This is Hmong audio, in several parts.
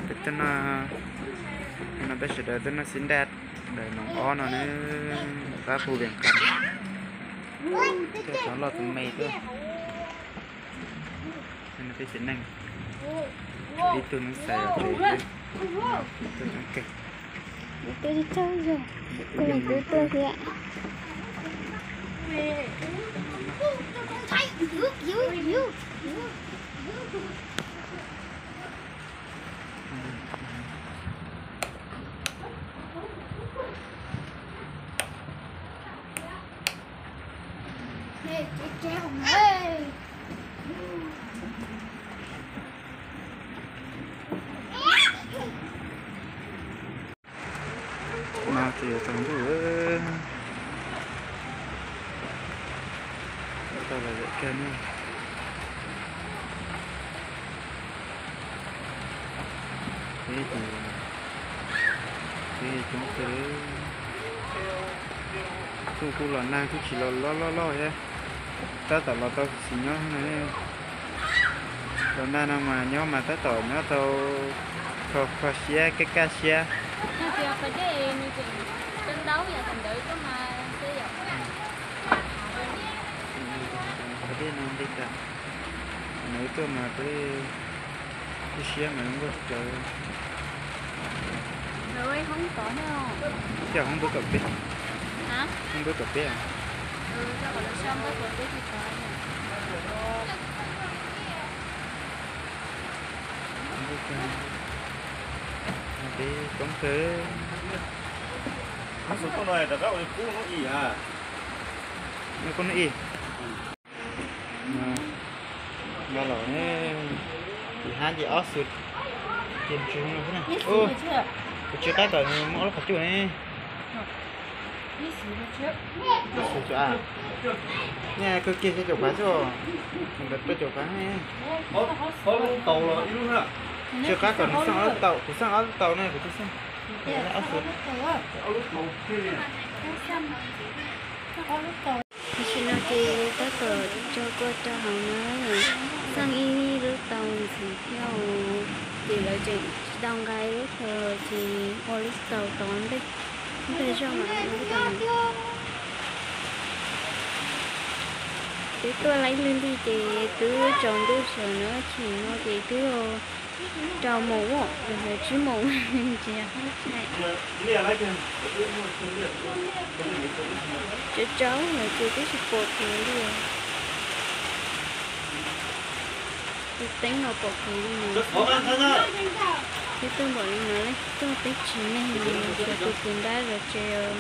Peb tuaj noj, no peb sawv daws tuaj noj xib nraj ntawm noog ob no na, pab pug Vias Qas, tuaj tov loj tus me tuaj. Peb tsev neeg, ib tug neeg xaiv os, tuaj coob kawg. Tuaj tsaug zog, kuv leej tub tuaj thiab. No ces yuav tsaus ntuj, tau los lawm kawg na. Peb ces, peb coob kawg. Kuj, kuj los nag kuj tsis los loj loj loj thiab, tab tom los tau xis nyob na. Los nag no mas nyob mas tab tom nyob tau kho kho siab kaj kaj siab. Qhov dej no nqis tas, nws tuaj mas peb tu siab mas nquag tsaws. Coj hoob npawb kaum peb, hoob npawb kaum peb. Peb coob kawg. Kub hnub ib. Nyob los ne, tim hab ces ob xus, ces tsis zoo no xwb na. Kuv tsis qab kom nws muaj ob lub qhov cub ne. Ob xus a, nej kawg kiag xya caum phav xwb os, ntawd rau caum phav ne. Tsis qab kom nws xeej ob lub tau, kuv xeej ob lub tau ne, kuv tsis xeej. Ob xus. Tam sim no ces tab tom tso kua rau hauv na, xeej ib lub tau ntxiv thiab, ces lawv tseem tsis tau nqa ib lub tau ces ua lub tau tod ntej, ntej zoj mas ua lub tau. Twb tuaj laib lwg nti ces twb tsaus ntuj sawv na, chim no ces twb rau moos, lawv tsib moos ntsia qab tshais. Tsaus tsaus lawm ces twb tsis pom kev li. Tus teeb no pom kev li no. Twb tuaj npaum li no, tuaj teb tsis neeg no, xyov tus kwv nrab zov tsev.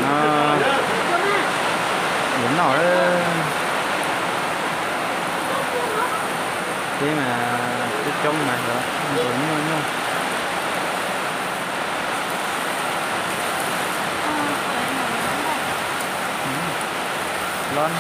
No, yuav noj. Peb mas peb coob mas yuav ntuas nyuaj nyuaj. Lob.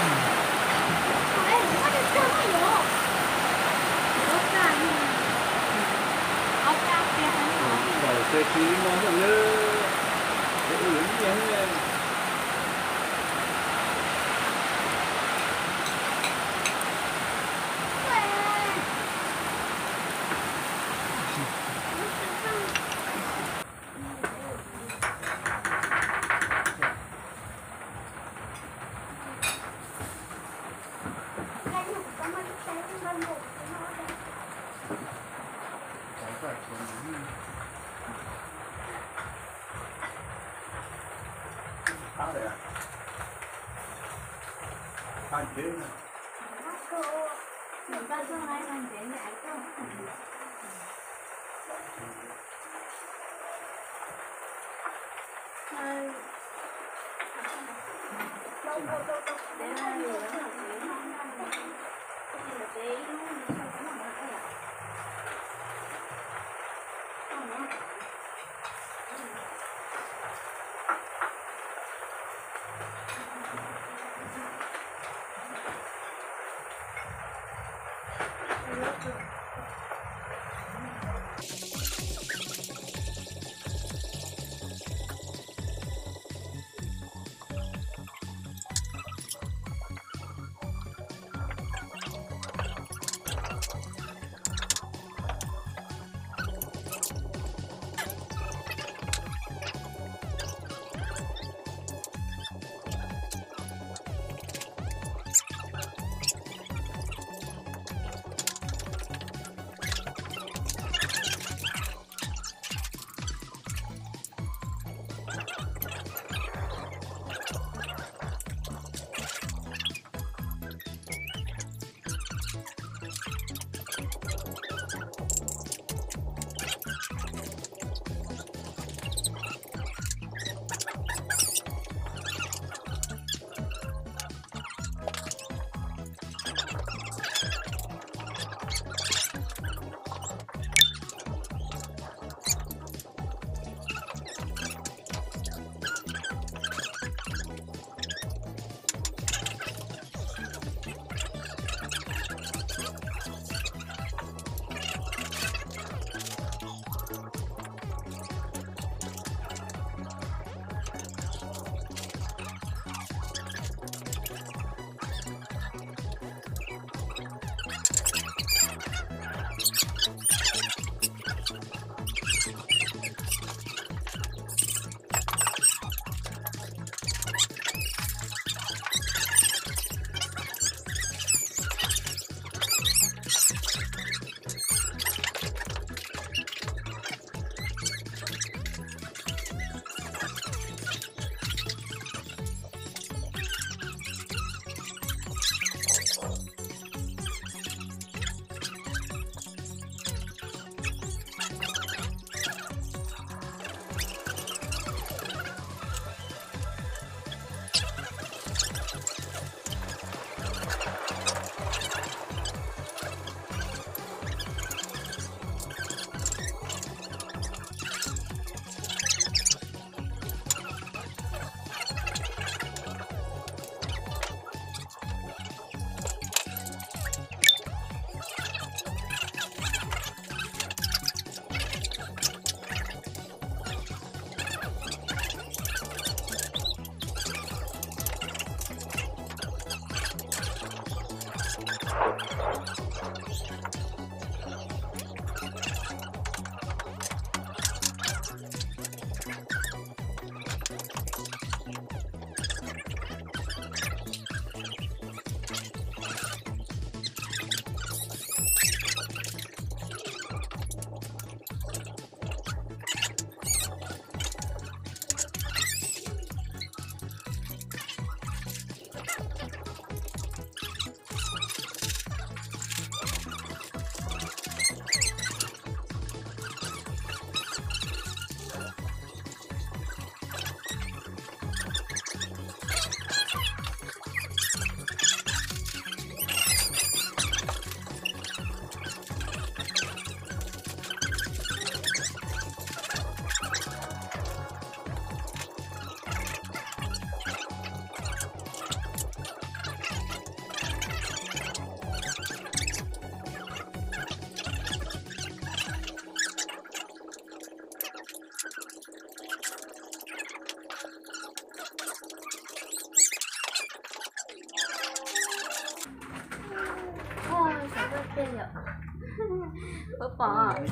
Puas pom?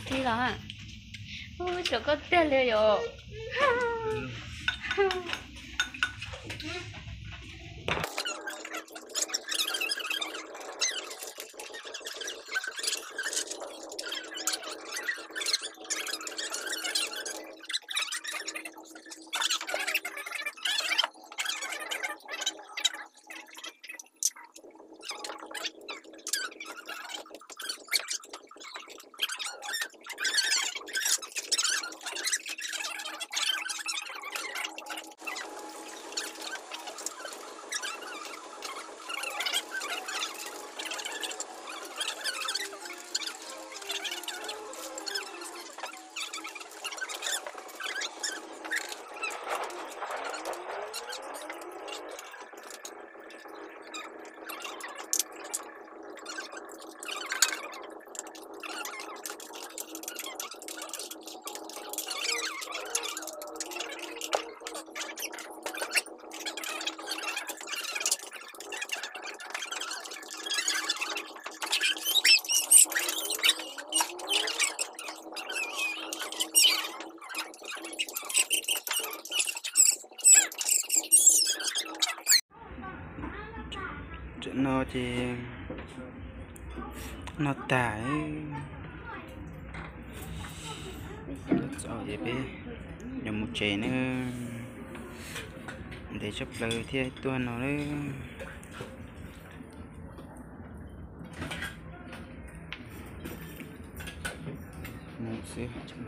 Tsis los. Ub, tshuav koj tiag li yom. No ces no tas, txog ces peb yuav mus tsev na. Ntev tshaj plaws thiaj tuaj no lawm. Mus xwb.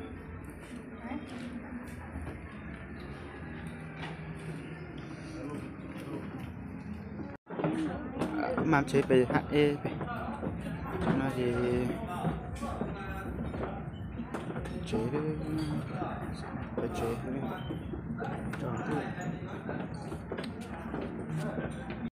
Mas tsev pem H E pem no ces tsev, pem tsev, tsev.